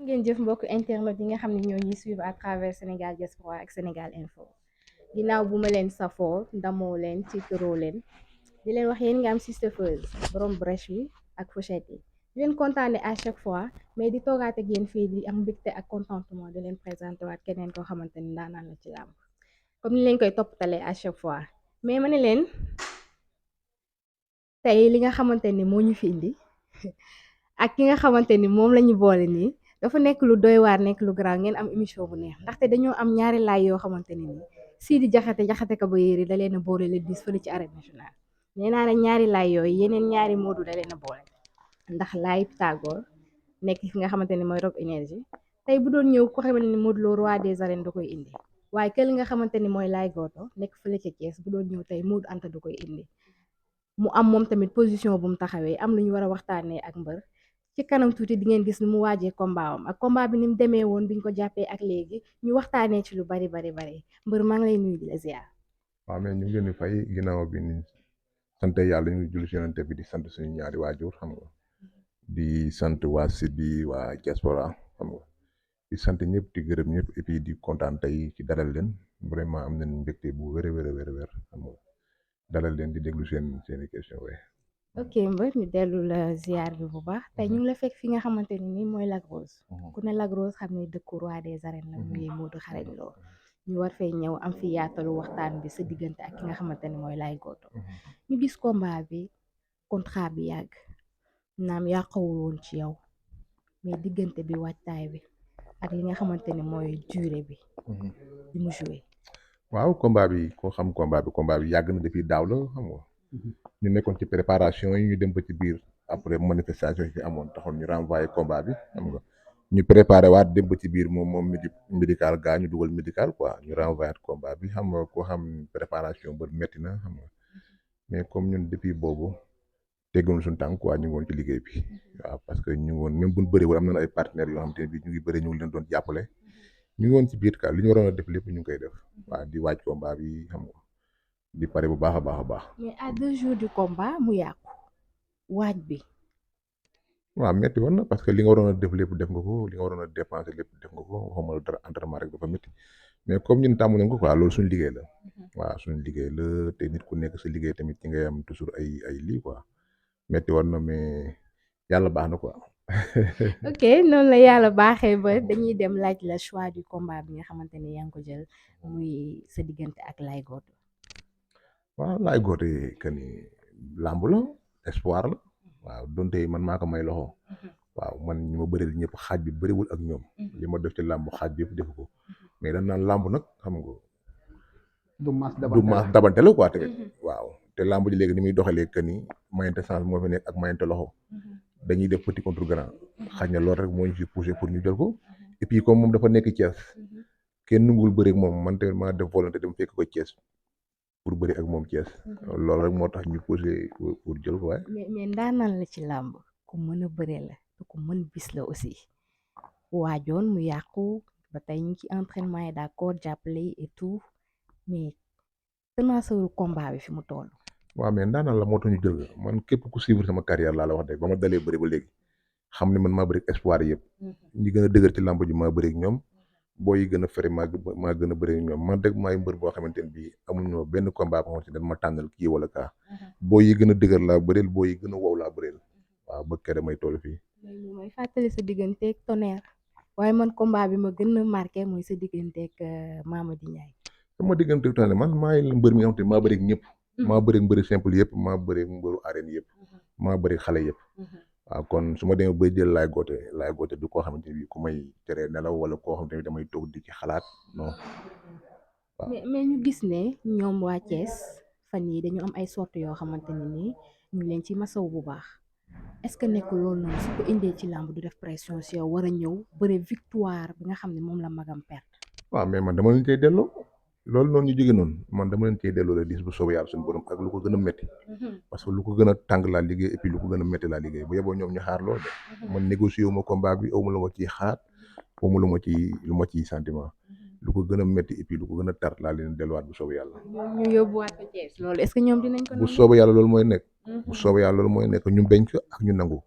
ngeen jëf mbokk internet yi nga xam ne ñoo ñuy suivre à travers Sénégal Diaspora ak Sénégal Info ginnaaw bu ma leen safoo ndamoo leen ci tëroo leen di leen wax yéen nga am Sister Feuz borom brèche bi ak fourchette yi di leen kontaane à chaque fois mais di toogaat ak yéen fii di am mbégte ak contentement di leen présenté waat keneen koo xamante ni ndaanaan la ci làmb comme ni leen koy toppatalee à chaque fois mais ma ne leen tey li nga xamante ni moo ñu fi indi ak ki nga xamante ni moom la ñu boole nii dafa nekk lu doy waar nekk lu garaaw ngeen am émission bu neex ndaxte dañoo am ñaari laay yoo xamante ni nii Sidi Jaxate ka ba yéeri da leen a boole le 10 fële ci arène nationale nee naa ne ñaari laay yooyu yeneen ñaari moodu da leen a boole ndax laay Pythagore nekk fi nga xamante ni mooy Rock Énergie tey bu doon ñëw ko xamante ni Modou Lo roi des arènes da koy indi waaye kël nga xamante ni mooy laay gooto nekk fële ca Thiès bu doon ñëw tey Modou Anta da koy indi mu am moom tamit position bu mu taxawee am lu ñu war a waxtaanee ak mbër ci kanam tuuti di ngeen gis ni mu waajee combat am ak combat bi ni mu demee woon biñ ko jàppee ak léegi ñu waxtaanee ci lu bari mbër maa ngi lay nuyu di la ziar. waaw mais ñu ngi leen di fay ginnaaw bi ni sant yàlla ñu ngi julli ci yonent bi di sant suñu ñaari waajur xam nga di sant waa site bi waa diaspora xam nga di sant ñëpp di gërëm ñëpp et puis di kontaan tey ci dalal leen vraiment am nañ mbégte bu wér xam nga dalal leen di déglu seeni question we ok mbër ñu dellu la ziar bi bu baax tey ñu ngi la fekk fi nga xamante ni nii mooy Lac Rose ku ne Lac Rose xam ne dëkku roi des arènes la muy Modou Xarañ Lo ñu war fee ñëw am fi yaatalu waxtaan bi sa diggante ak ki nga xamante ni mooy Laye Gothé ñu gis combat bi contrat bi yàgg naam yàqawul woon ci yow mais diggante bi waajtaay bi ak li nga xamante ni mooy durée bi di mu joué waaw combat bi koo xam combat bi yàgg na depuis daaw la xam nga ñu nekkoon ci préparation yi ñu dem ba ci biir après manifestation yi fi amoon taxoon ñu renvoyé combat bi xam nga ñu préparé waat dem ba ci biir moom médical gaa ñu dugal médical quoi ñu renvoyé waat combat bi xam nga koo xam préparation ba métti na xam nga mais comme ñun depuis boobu teggoon suñu tànk quoi ñu ngi woon ci liggéey bi waaw parce que ñu ngi woon même buñ bëriwul am nañ ay partenaires yoo xam te ne bi ñu ngi bëri ñu ngi leen doon jàppale ñu ngi woon ci biir ka li ñu waroon a def lépp ñu ngi koy def waaw di waaj combat bi xam nga di pare bu baax a baax. mais à 2 jours du combat mu yàqu waaj bi. waaw metti woon na parce que li nga waroon a def lépp def nga ko li nga waroon a dépenser lépp def nga ko waxuma la dara entraînement rek dafa métti mais comme ñun tàmm nañ ko quoi loolu suñu liggéey la. waaw suñu liggéey la te nit ku nekk sa liggéey tamit ci ngay am toujours ay lii quoi metti woon na mais yàlla baax na quoi. ok noonu la yàlla baaxee ba dañuy dem laaj la choix du combat bi nga xamante ni yaa ngi ko jël muy sa diggante ak Laye Gothé. waaw Laye Gothé que ni làmb la espoir la waaw donte man maa ko may loxo waaw man ñu ma bëreel ñëpp xaaj bi bëriwul ak ñoom li ma def ci làmb xaaj bi yëpp defu ko mais dañ naan làmb nag xam nga du maas dabante la quoi tamit waaw te làmb ji léegi ni muy doxalee que ni mayante chance moo fi nekk ak mayante loxo dañuy def petit contre grand xaj na loolu rek moo ñu fi poussé pour ñu jël ko et puis comme moom dafa nekk Thiès kenn nungul bëri ak moom man te maa def volonté dem fekk ko Thiès pour bëri ak moom Thiès loolu rek moo tax ñu poussé pour jël ko waaye. mais ndaanaan la ci làmb ku mën a bëre la te ku mën bis la aussi waajoon mu yàqu ba tey ñu ci entraînement yi d'accord jàppale et tout mais tenaasaru combat bi fi mu toll. waaw mais ndaanaan la moo tax ñu jël man képp ku suivre sama carrière laa la wax de ba ma dalee bëri ba léegi xam ne man maa bëri espoir yëpp ñi gën a dëgër ci làmb ji maa bëri ak ñoom boo yi gën a fere maa gën a bëri ak ñoom man rek maay mbër boo xamante ne bii amuñu benn combat boo xamante ne dañ ma tànnal kii wala kaa boo yi gën a dëgër laa bëreel boo yi gën a wow laa bëreel waaw ba kere may toll fii. may fàttali sa digganteeg Tonnerre waaye man combat bi ma gën a marqué mooy sa digganteeg Mamady Ndiaye. sama digganteeg Tonnerre man maay mbër mi nga xamante ne maa bëri ak ñëpp. maa bëri mbëri simple yëpp maa bëri mbëru arène yëpp maa bëri xale yëpp waaw kon su ma demee bay jël Laye Gothé du koo xamante ni ku may teree nelaw wala koo xamante ni damay toog di ci xalaat non waaw. mais ñu gis ne ñoom waa Thiès fan yi dañu am ay sorties yoo xamante ne nii ñu leen ci masaw bu baax est-ce que nekkul loolu noonu su ko indee ci làmb du def pression si yow war a ñëw bëre victoire bi nga xam ne moom la magam perte. waaw mais man dama leen cay delloo. loolu noonu ñu jóge noonu man dama leen cee delloo la diis bu soobee yàlla suñu borom ak lu ko gën a métti parce que lu ko gën a tàng laa liggéey et puis lu ko gën a métti laa liggéey bu yeboo ñoom ñu xaar loolu de man négocier wu ma combat bi aw ma lu ma ciy xaar aw ma lu ma ciy sentiment lu ko gën a métti et puis lu ko gën a tar laa leen delluwaat bu soobee yàlla. ñu yóbbuwaat ko Thiès loolu est-ce que ñoom dinañ ko. bu soobee yàlla loolu mooy nekk. bu soobee yàlla loolu mooy nekk ñu bañ ko ak ñu nangu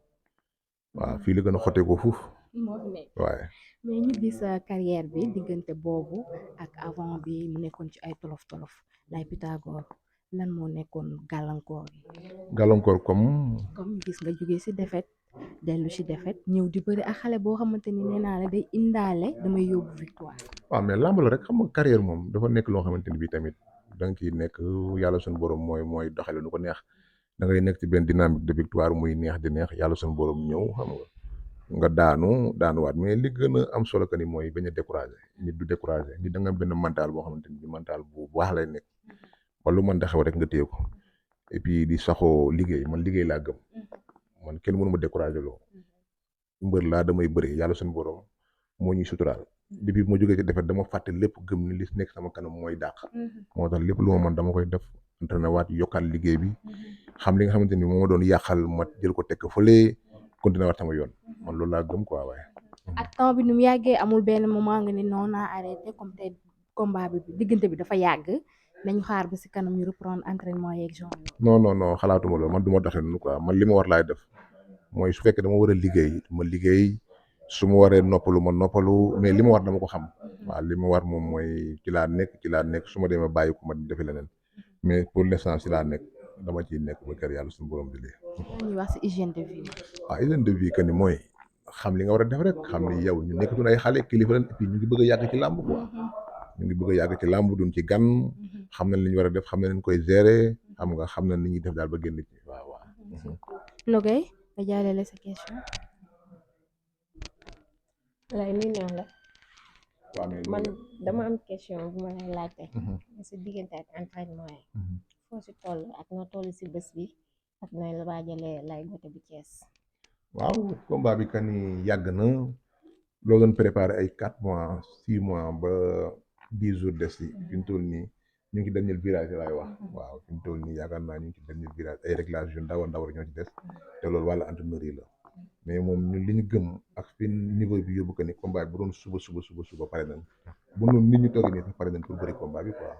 waaw fii la gën a xotee ko fuuf. moo fi nekk. waaye mais ñu gis sa carrière bi diggante boobu ak avant bi mu nekkoon ci ay tolof tolof Laye Pythagore lan moo nekkoon gàllankoor yi. gàllankoor comme. comme gis nga jógee ci défaite dellu ci défaite ñëw di bëri ak xale boo xamante ni nee naa la day indaale damay yóbbu victoire. waaw mais làmb la rek xam nga carrière moom dafa nekk loo xamante ni bii tamit da nga ciy nekk yàlla suñu borom mooy doxale nu ko neex da ngay nekk ci benn dynamique de victoire muy neex di neex yàlla suñu borom ñëw xam nga daanuwaat mais li gën a am solo que ni mooy bañ a découragé nit du découragé nit da nga am benn mental boo xamante ni mental bu baax lay nekk ba lu mën da xew rek nga téye ko et puis di saxoo liggéey man liggéey laa gëm man kenn mënu ma découragé loo mbër laa damay bëri yàlla suñu borom moo ñuy suturaal depuis bu ma jógee ci defet dama fàtte lépp gëm ni li nekk sama kanam mooy dàq moo tax lépp lu ma mën dama koy def entraîné waat yokkaat liggéey bi xam li nga xamante ni moo ma doon yàqal ma jël ko tekk fële continué waat sama yoon man loolu laa gëm quoi waaye. ak temps bi nu mu yàggee amul benn moment nga ni non naa arrêté comme tey combat bi diggante bi dafa yàgg nañu xaar ba si kanam ñu reprendre entraînement yeeg genre. non xalaatuma loolu man du ma doxee noonu quoi man li ma war laay def mooy su fekkee dama war a liggéey ma liggéey su ma waree noppalu ma noppalu mais li ma war dama ko xam waaw li ma war moom mooy ci laa nekk su ma demee bàyyi ko ma defi leneen mais pour l'instant ci laa nekk dama ciy nekk ba kër yàlla suñu borom di lii. ñuy wax si hygiène de vie. waaw hygiène de vie que ni mooy xam li nga war a def rek xam ni yow ñu nekkatuñ ay xale kilifa leen et puis ñu ngi bëgg a yàgg ci làmb quoi ñu ngi bëgg a yàgg ci làmb duñ ci gan xam nañ li ñu war a def xam nañ koy gérer xam nañ li ñuy def daal ba génn ci waaw. Nogay nga jàllale sa question. lay nuyu naa la man dama am question bu ma lay laajte si diggante ak entraînement yi foo si toll ak noo toll si bés bi ak nooy la waajalee Laye Gothé bu Thiès. waaw combat bi kan ni yàgg na loo doon préparé ay 4 mois 6 mois ba 10 jours des yi fi mu toll nii ñu ngi ci dernier virage laay wax waaw fi mu toll nii yaakaar naa ñu ngi ci dernier virage ay réglages yu ndaw a ndaw rek ñoo ci des te loolu wàllu entraîneur yi la mais moom ñun li ñu gëm ak fi niveau bi yóbbu que ni combat bi bu doon suba pare nañ bu noonu nit ñu toog nii sax pare nañ pour bëri combat bi quoi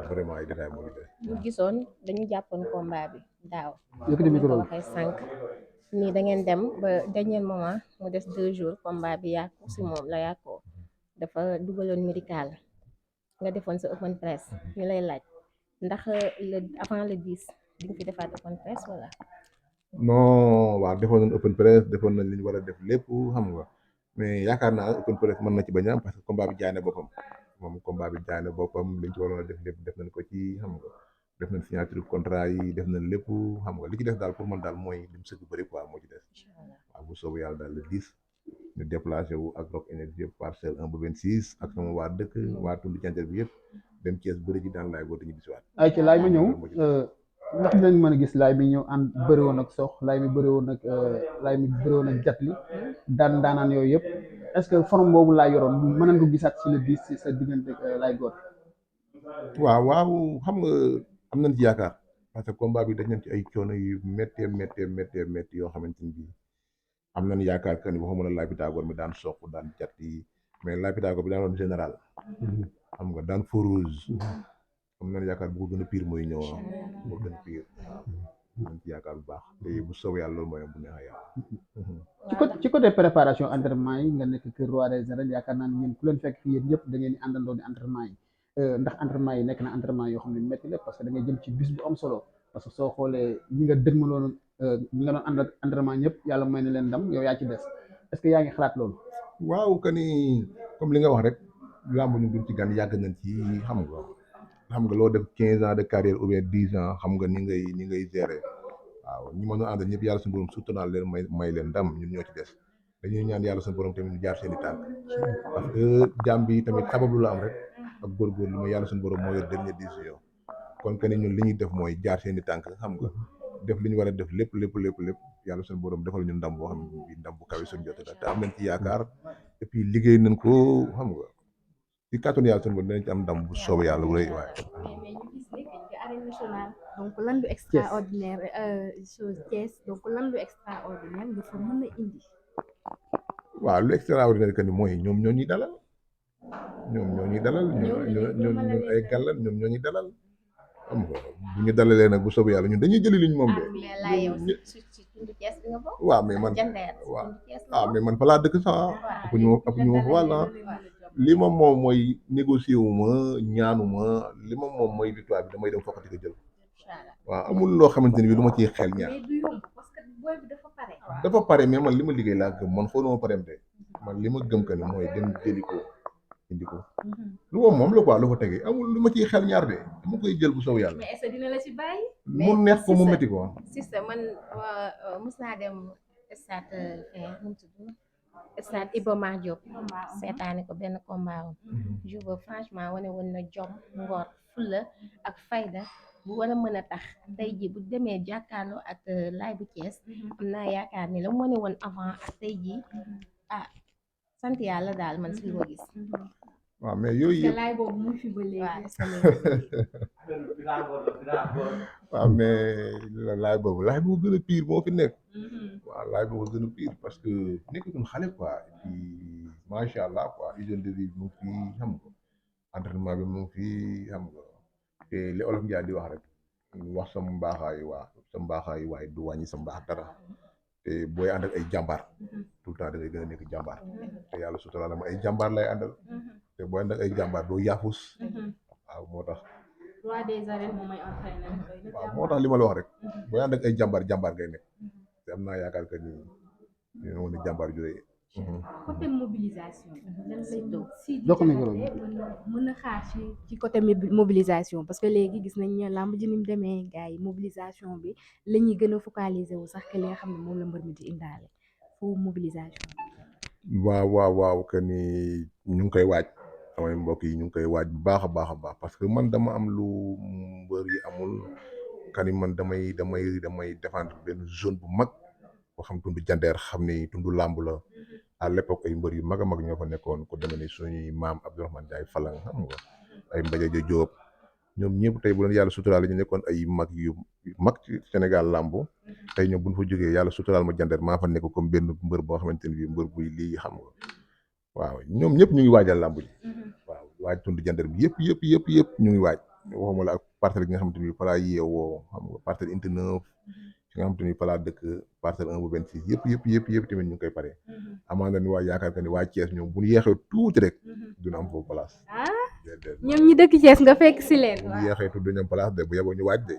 vraiment ay détails moo ngi des. ñu gisoon dañu jàppoon combat bi daaw. yëkkati micro ko waxee sànq nii da ngeen dem ba dernier moment mu des 2 jours combat bi yàqu si moom la yàqoo dafa dugaloon médical nga defoon sa open press ñu lay laaj ndax avant le 10 di nga fi defaat open press wala. non waaw defoon nañ open press defoon nañ li ñu war a def lépp xam nga mais yaakaar naa open press mën na ci bañ a am parce que combat bi jaay na boppam moom combat bi jaay na boppam li ñu ci waroon a def lépp def nañ ko ci xam nga def nañ signature contrat yi def nañ lépp xam nga li ci def daal pour man daal mooy lim sëgg bëri quoi moo ci des waaw bu soobu yàlla daal le 10 ñu déplacé wu ak Rock Énergie parcelle 1 ba 26 ak sama waa dëkk waa tund Cantel bi yëpp dem Thiès bëri ji daan Laye Gothé ñu bisiwaat ay ci Laye ma ñëw ndax dinañ mën a gis Laye mi ñëw ànd bëri woon ak Sokh Laye mi bëri woon ak Laye mi bëri woon ak Jatli daanaan yooyu yëpp est-ce que forme boobu laa yoroon mën nañ ko gisaat si le 10 si sa diggante ak Laye Gothé. waaw xam nga am nañ ci yaakaar parce que combat bi dañ nañ ci ay coono yu méttee yoo xamante ni bii am nañ yaakaar que ni waxuma la Laye Pythagore mi daan Sokh daan Jatli mais Laye Pythagore bi daan doon général xam nga daan feu rouge am nañ yaakaar bu ko gën a pire mooy ñëw moo gën a pire nañ ci yaakaar bu baax te bu soobee yàlla loolu mooy am bu neex a yàlla ci côté préparation entraînement yi nga nekk kër roi des arènes yaakaar naa ne yéen ku leen fekk fii yéen ñëpp da ngeen di àndandoo di entraînement yi ndax entraînement yi nekk na entraînement yoo xam ne métti la parce que da ngay jëm ci bis bu am solo parce que soo xoolee ñi nga dëgmaloon ñi nga doon ànd ak entraînement ñëpp yàlla may na leen ndam yow yaa ci des est-ce que yaa ngi xalaat loolu. waaw que ni comme li nga wax rek làmb ñu duñ ci gan yàgg nañ ci xam nga loo def 15 ans de carrière ou bien 10 ans xam nga ni ngay gérer waaw ñi ma doon àndal ñëpp yàlla suñu borom surtout naa leen may leen ndam ñun ñoo ci des dañuy ñaan yàlla suñu borom tamit ñu jaar seen i tànk parce que jàmm bi tamit sabablu la am rek ak góorgóorlu ma yàlla suñu borom moo yor dernière décision kon que ni ñun li ñuy def mooy jaar seen i tànk xam nga def li ñu war a def lépp yàlla suñu borom defal ñu ndam boo xam ne bi ndam bu kawe suñu jot la te am nañ ci yaakaar et puis liggéey nañ ko xam nga ci kàttanu yàlla suñu borom dinañ ci am ndam bu soobee yàlla bu rëy waaye. mais ñu gis ne que ci arène nationale. donc lan lu extraordinaire chose Thiès donc lan lu extraordinaire nga fa mën a indi. waaw lu extraordinaire que ni mooy ñoom ñoo ñuy dalal ñoom ay gàllan ñoom ñoo ñuy dalal xam nga bu ñu dalalee nag bu soobee yàlla ñun dañuy jëli liñ moom de. mais Laye yow Tundu Thiès bi nga bokk. waaw mais man Jandeer waaw Tundu Thiès la ah bokk. mais man fa laa dëkk sax ëpp ñu ma wàll li ma moom mooy négocier wu ma ñaanu ma li ma moom mooy victoire bi damay dem fokkati ko jël waaw amul loo xamante ni bi lu ma ciy xel ñaar mais du yomb parce que booy bi dafa pare. dafa pare mais man li ma liggéey laa gëm man xooluma pareem de man li ma gëm que ni mooy dem jëli ko indi ko lu moom la quoi lu ko tegee amul lu ma ciy xel ñaar de dama koy jël bu sow yàlla mais est-ce que dina la ci bàyyi. mu neex ko mu métti ko Sista man mos naa dem stade nu mu tudd stade Iba Mar Diop seetaani ko benn combat am jour ba franchement wane woon na jom ngor fulla ak fayda bu war a mën a tax tey ji bu demee jàkkaarloo ak Laye bu Thiès am naa yaakaar ni la mu wane woon avant ak tey ji ah sant yàlla daal man si li ma gis. waaw mais yooyu yëpp laay boobu mu fi ba waaw mais laay boobu gën a pire moo fi nekk waaw laay boobu gën a pire parce que nekkatul xale quoi et puis macha allah quoi hygiène de vie bi mu ngi fi xam nga entraînement bi mu ngi fi xam nga te li olof Njaay di wax rek wax sa mbaaxaayu waay du wàññi sa mbaax dara te booy ànd ak ay jàmbaar tout le temps da ngay gën a nekk jàmbaar te yàlla suturaal ma ay jàmbaar lay àndal te booy ànd ak ay jàmbaar doo yaafus waaw moo tax roi des arènes moom may entraîné. waaw moo tax li ma la wax rek booy ànd ak ay jàmbaar ngay nekk te am naa yaakaar que ni dina woon jàmbaar ju rëy côté mobilisation. lan lay toog si mën a xaar ci côté mobilisation parce que léegi gis nañ ne làmb ji ni mu demee gars yi mobilisation bi la ñuy gën a focaliser wu sax que li nga xam ne moom la mbër mi di indaale foofu mobilisation. waaw que ni ñu ngi koy waaj samay mbokk yi ñu ngi koy waaj bu baax a baax parce que man dama am lu mbër yi amul kani man damay défendre benn zone bu mag boo xam tundu jandeer xam ni tundu làmb la à l'époque ay mbër yu mag a mag ñoo fa nekkoon ku demee ni suñuy maam Abdourahmane Ndiaye Falang xam nga ay Mbaye Diop ñoom ñëpp tey bu leen yàlla suturaal ñu nekkoon ay mag yu mag ci Sénégal làmb tey ñoom bu ñu fa jógee yàlla suturaal ma jandeer maa fa nekk comme benn mbër boo xamante ni bii mbër buy lii xam nga waaw ñoom ñëpp ñu ngi waajal làmb ji waaw waaj tundu jandeer bi yëpp ñu ngi waaj waxuma la ak parcelle gi nga xamante ni bii fa laa yeewoo xam nga parcelle unité 9 fi nga xamante ni fa laa dëkk parcelle 1 bu 26 yëpp tamit ñu ngi koy pare amaana ni waa yaakaar que ni waa Thiès ñoom bu ñu yeexee tuuti rek dina am foofu place ñoom ñi dëkk Thiès nga fekk si leen. bu ñu yeexee tuuti ñoom place de bu yeboo ñu waaj de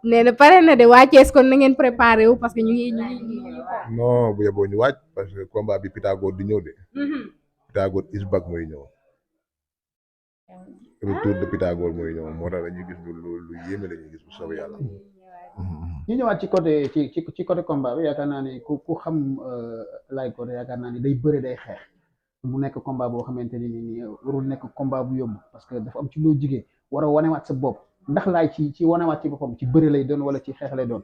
nee na pare na de waa Thiès kon na ngeen préparé wu parce que ñu ngi non bu yeboo ñu waaj parce que combat bi Pythagore di ñëw de Pythagore isbak mooy ñëw retour de Pythagore mooy ñëw moo tax dañuy gis lu yéeme la ñuy gis bu soobee yàlla ñu ñëwaat ci côté combat bi yaakaar naa ni ku xam Laye Gothé yaakaar naa ni day bëre day xeex mu nekk combat boo xamante ni warul nekk combat bu yomb parce que dafa am ci loo jigee war a wanewaat sa bopp ndax Laye ci wanewaat ci boppam ci bëre lay doon wala ci xeex lay doon.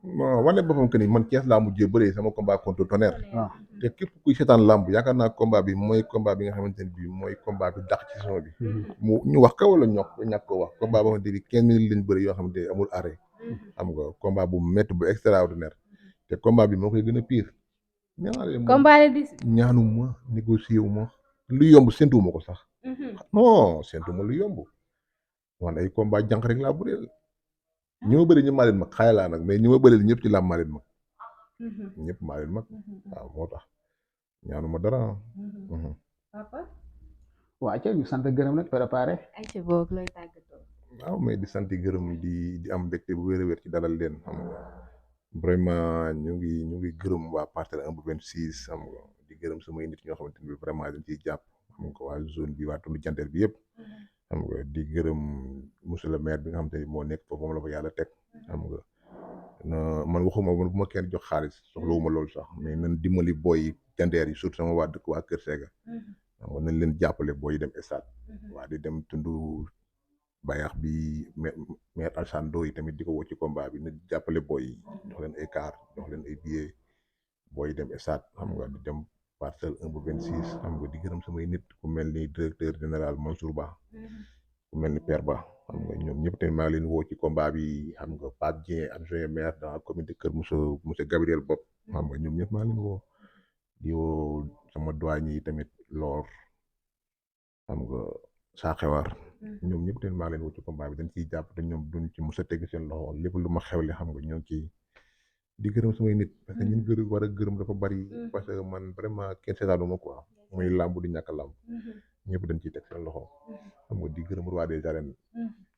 bon wane boppam que ni man Thiès laa mujjee bëree sama combat contre Tonnerre. waaw te képp kuy seetaan làmb yaakaar naa combat bi mooy combat bi nga xamante ne bii mooy combat bi dàq ci saison bi. mu ñu wax ka wala ñàkk ko wax combat boo xamante ni 15 minutes lañ bëri yoo xamante ne amul arrêt. xam nga combat bu métti bu extraordinaire te combat bi moo koy gën a pire. combat la di ñaanu ma négocier wu ma lu yomb séntu ma ko sax. non séntu ma lu yomb. man ay combat jànq rek laa bëreel. ñi ma bëri ñëpp maa leen mag xaay laa nag mais ñi ma bëri ñëpp ci làmb maa leen mag ñëpp maa leen mag waaw moo tax ñaanu ma dara. papa. waaw ca ñu sant gërëm nag préparé. ay ca boog looy tàggatoo. waaw mais di sant gërëm di am mbégte bu wér a wér ci dalal leen xam nga vraiment ñu ngi gërëm waa parcelle 1 bu 26 xam nga di gërëm samay nit ñoo xamante ni vraiment dañ ciy jàpp xam nga waa zone bi waa tundu jandeer bi yëpp. xam nga di gërëm monsieur le maire bi nga xamante ni moo nekk foofu moom la fa yàlla teg xam nga man waxuma bu ma kenn jox xaalis soxlawuma loolu sax mais nan dimbali booy jandeer yi surtout sama waa dëkk waa Kër Sega xam nga nañ leen jàppale booy yi dem stade waa di dem tundu bayax bi maire Alsane Ndoye tamit di ko woo ci combat bi na jàppale booy yi jox leen ay car jox leen ay billets booy yi dem stade xam nga di dem parcelle 1 bu 26 xam nga di gërëm samay nit ku mel ni directeur général Mansour Ba ku mel ni Père Ba xam nga ñoom ñëpp tamit maa ngi leen woo ci combat bi xam nga Pape Dieng adjoint maire dans la commune de Kër monsieur Gabriel Bopp xam nga ñoom ñëpp maa ngi leen woo di woo sama douane yi tamit Lor xam nga saa xewar ñoom ñëpp tamit maa leen wut ci combat bi dañ ciy jàpp te ñoom duñ ci mos a tegg seen loxo lépp lu ma xewle xam nga ñoo ngi ciy di gërëm samay nit parce que ñun gërëm war a gërëm dafa bari parce que man vraiment kenn seetaanuma quoi muy làmb di ñàkk a làmb ñëpp dañ ciy teg seen loxo xam nga di gërëm roi des arènes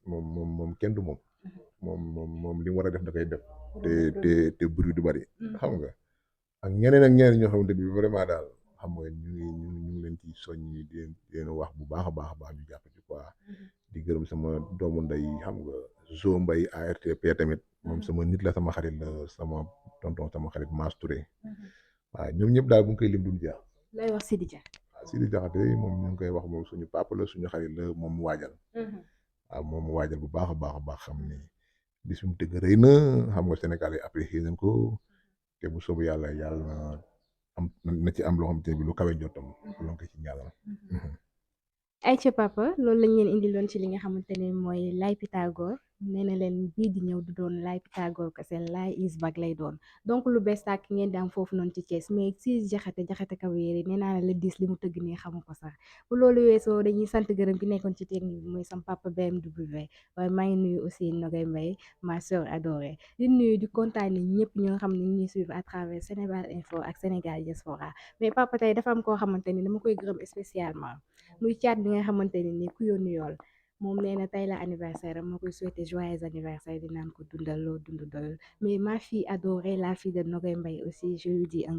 moom kenn du moom li mu war a def da koy def te bruit du bari xam nga ak ñeneen ñoo xamante ni vraiment daal xam nga ñu ngi leen ci soññi di leen wax bu baax a baax ñu jàpp ci quoi di gërëm sama doomu ndey xam nga Zo Mbaye ARTP tamit moom sama nit la sama xarit la sama tonton sama xarit Mass Touré waaw ñoom ñëpp daal bu ngi koy lim duñ jeex lay wax Sidi Dia. waaw Sidi Diakhaté moom ñu ngi koy wax moom suñu papa la suñu xarit la moom mu waajal waaw moom mu waajal bu baax a baax xam ni bis mu tëgg rëy na xam nga Sénégal yi apprécié nañ ko te bu soobu yàlla na ci am loo xamante ne bi lu kawe njottam loo ko ci ñaanal Ayca papa loolu lañ leen indiloon ci li nga xamante ne mooy Laye Pythagore nee na leen bii di ñëw du doon Laye Pythagore kese Laye is back lay doon donc lu bees tàkk ngeen di am foofu noonu ci Thiès mais si jaxate Kaweeri nee naa la diis li mu tëgg nii xamu ko sax bu loolu weesoo dañuy sant gërëm ki nekkoon ci technique bi mooy sam papa BMW waaye maa ngi nuyu aussi Nogay Mbaye ma soeur adorée di nuyu di kontaan ni ñëpp ñoo xam ne ñu ngi suivre à travers Sénégal Info ak Sénégal Diaspora mais papa tey dafa am koo xamante ni dama koy gërëm spécialement muy caat bi nga xamante ne ni ku yónni yool moom nee na tey la anniversaire am ma koy souhaité joyeux anniversaire di naan ko dundal loo dund doyul mais ma fille adorée la fille de Nogay Mbaye aussi je lui dis un